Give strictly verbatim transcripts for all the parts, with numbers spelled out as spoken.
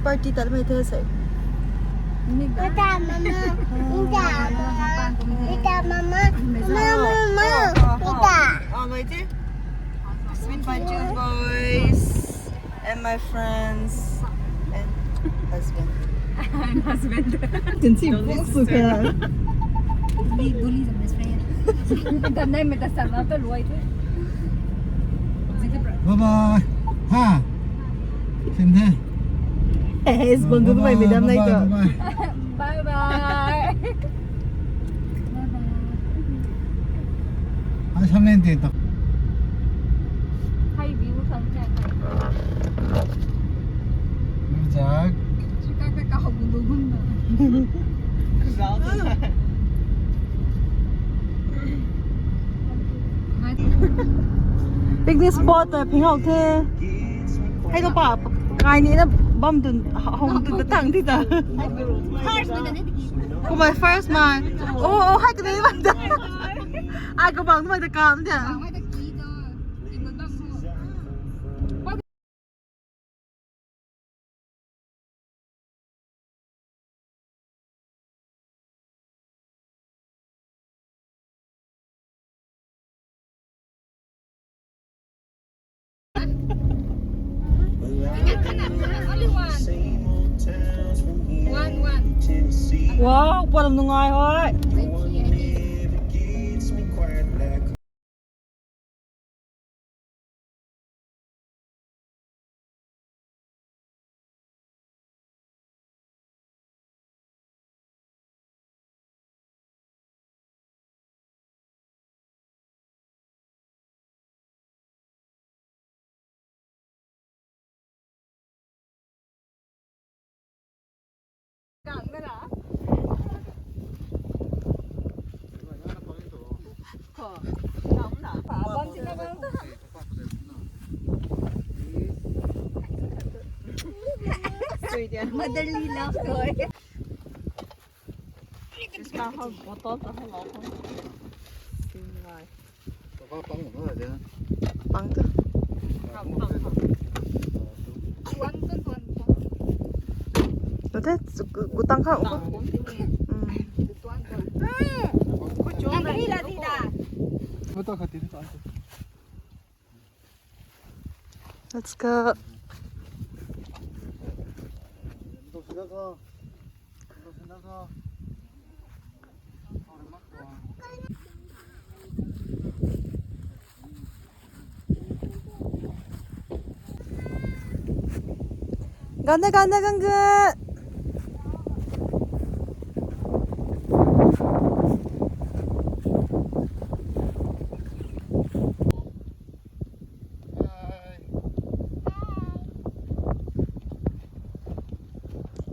Party tat mei the sei. Ita mama, ita mama, ita mama, mama, mama, ita. Oh, my dear. Sweet my two boys and my friends and husband. And husband. Can see boss ka. Duli, duli the best friend. Dam nai mei ta sa na to luai tu. Bye bye. Ha. Sim the. Hey, sponsor tu mai madam nai to. Bye bye. Bye bye. Ai sam len te to. Hai view khang cha. Zak. Chika ka ka hau bu du gum na. Picnic spot ta phing hau the. Hei to pa kai ni na bam tun hong tun ta tang ti ta. First mei ta ni. Kumai first mei. Oh, oh, hai ka ni bam ta. Ai ka bang mei ta kam ta. Wow, palam nungai hoi. Motherly love story. Isna ho bottle ta ho lo ho. Sing lai. Pang tu. Nate, gutang kha. Let's go. Ganda, ganda, ganda.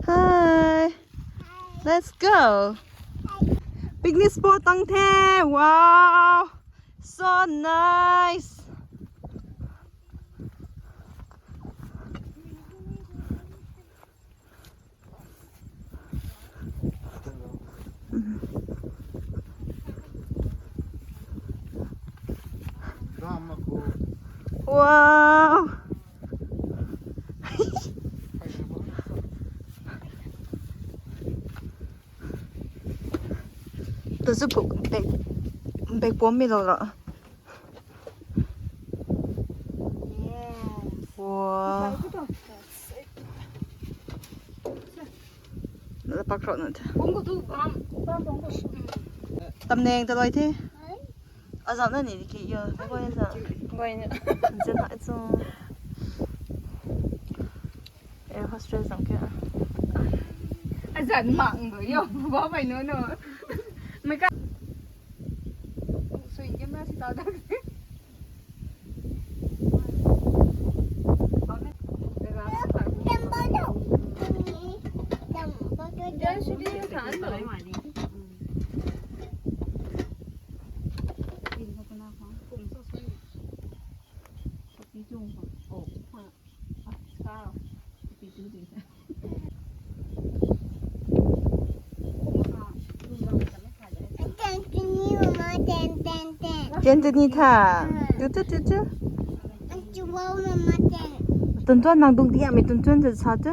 Hi. Let's go. Picnic spot tang the. Wow. So nice. Wow. Tu chu puk bek, bek pom mi lo la. Wow. Pak rau na the. Tamneng ta loi the. Azam na ni ki yo. Goi na. Goi na. Zena chu. Air hostess zam khe. Azan mang do yo, ba bai no no. Mai ka. Sui game na si ta da. Ten teni tha. Tu tu tu tu. Tun tuan nang duk diam e, tun tuan tu sa tu.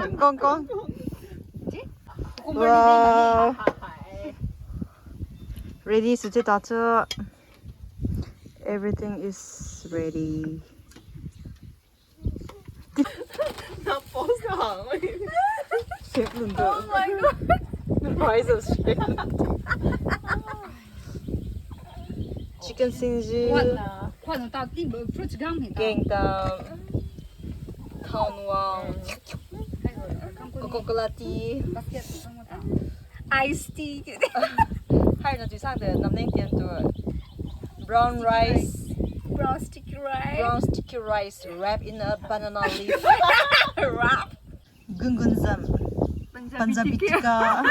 Kong, kong. Wow. Ready sw the ta cho. Everything is ready. Not post ka hang. Shape lun to. Oh my god. Rise of shape. Chicken singju. What na? What na ta ti fruits gang ni ta. Geng ta. Town wow. Coca-Cola tea. Basket. Iced tea. Hai na tu sang de nam neng tian tu. Brown rice. Brown sticky rice. Brown sticky rice wrapped in a banana leaf. Wrap. Gungun zam. Punjabi tikka.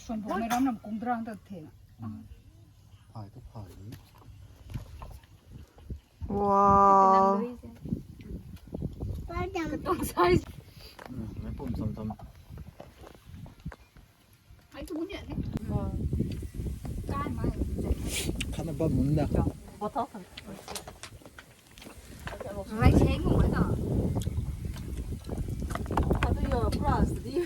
Suan pumei ram nam kung drang ta the. Phai tu phai. Wow. Katong size. Mei pum tam tam. Ai tu ni ne. Kai mai. Khana bam mun da. Bottle kan. Rai cheng mo ta. Khatu yo plus di.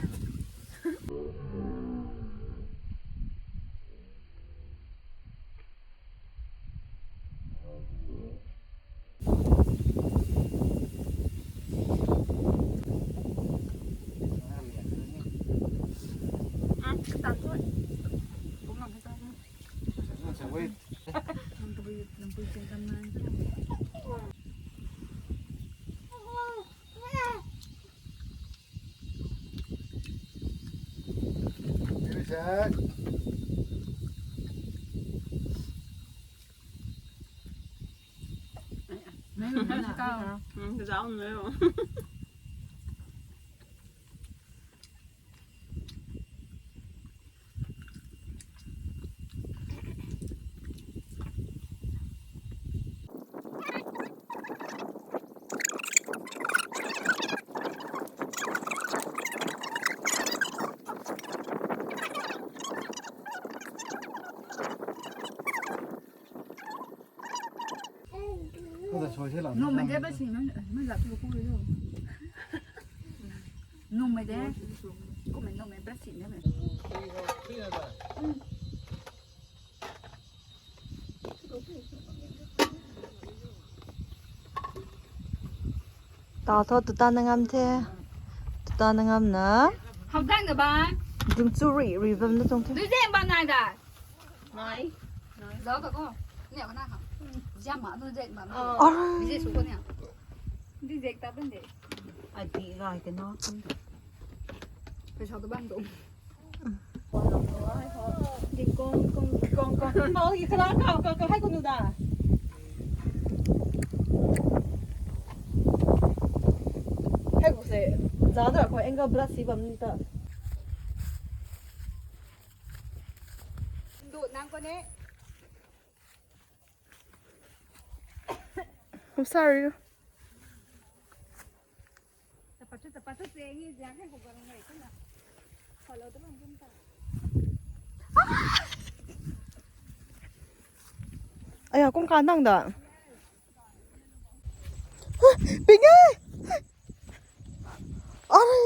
Numei de ba sing na, mei lak lu ku lo. Numei de. Kumei numei ba sing na mei. Tau tho, tu ta na ngam the. Tu ta na ngam na. Hau dang na ba. Dung chu ri ri bam na tuang the. Du zeng ba nai da. Nai. Zau ta ko. Ni ko na ka. Zia ma nu zek ma. Oh. Ni zek su ko ni. Ni zek ta ban de. Ai pi gai ke na. Pe sa ta ban do. Ding kong kong kong kong. Hau i kala ka ka ka hai ko nu da. Hai ko se. Za da ko angle blood si bam ni ta. Ndu nang ko ne. I'm sorry. Aya, kung kan nang da. Ping e! Are!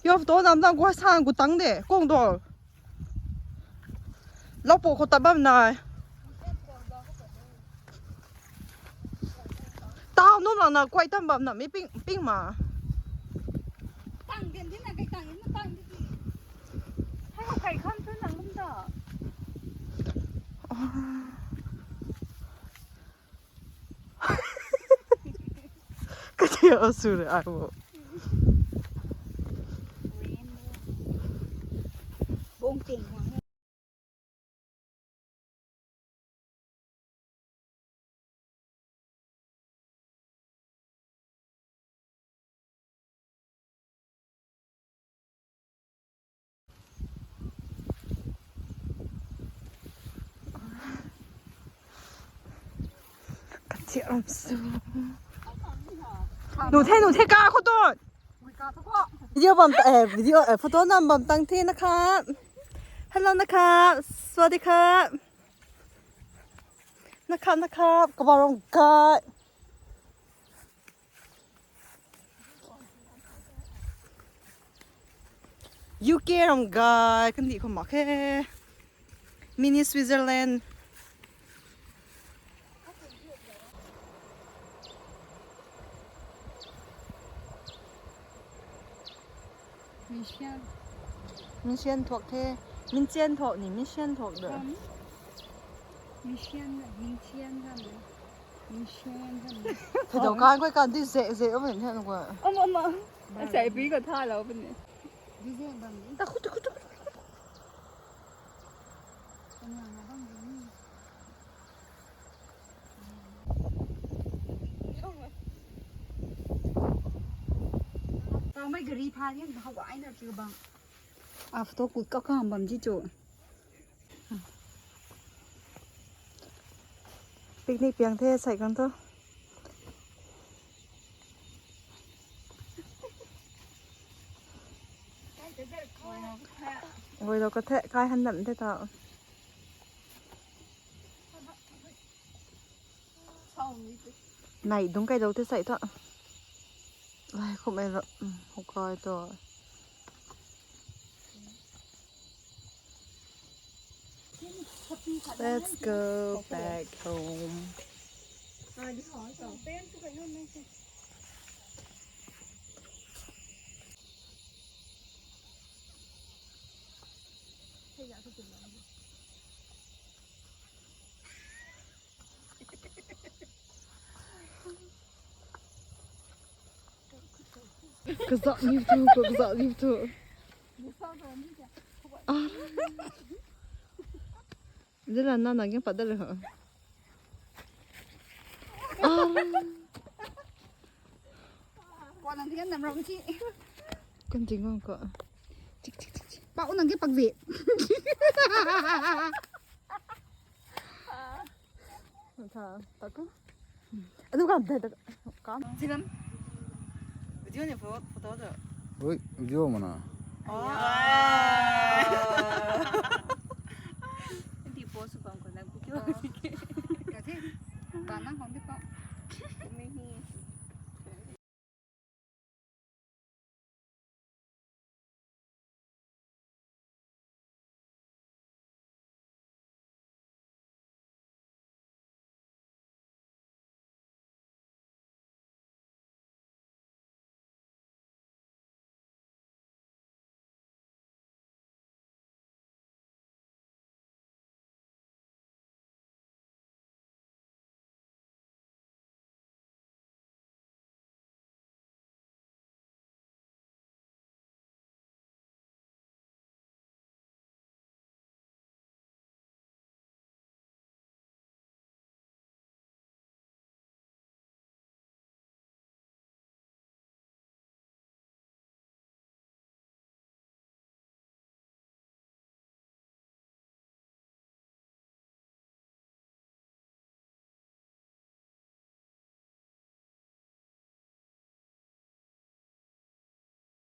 Yo, photo nam dang guay sang gu tang de, kung do. Lau po khou tat bam nai. Tau num lang na kuay tam bam na mi ping, ping ma. Tang din din na kai tang din na tang din. Hai ko kai kham tu nang kum ta. Kati a sure ai wo. Bong ting wang. Kachi am su. Nu the, nu the, ka khou tu. Video bam, eh, video, eh, photo nam bam tang the na kha. Hello na kha. Sawadi kha. Na kha, na kha. Kabaram kai. U K ram gay, kandih khou mak khe. Mini Switzerland. Mission. Mission thuak the. Minchen thuak ni, mission thuak de. Kam. Mission, minchen kan. Mission kan. Thadou kan koi kan di ze ze o men the na koi. Ama, ama. Sai pi ko tha lo puni. Di ze bam. Ta khut, khut, khut, khut. Kanya na bam ni. Kau mei gari pha ni, hau ai na chu bam. A photo kut kau kam bam ji chu. Picnic piang the, sai kang thu. Guay lo ka the, kai han nam the ta. Nai dung kai lo the sai ta. Lai khum e lo, um, hou kai to. Let's go back home. Kazak ni tu, kazak ni tu. Ah. Zila na na gen pat da le ha. Ah. Kwa nang tigan nam ram chi. Kan jing ko. Chik, chik, chik, chik. Pa u nang gen pak ve. Tha, ta ko. Adu kam da da kam. Silam. Video ni photo, photo da. Ui, video mana. Oh.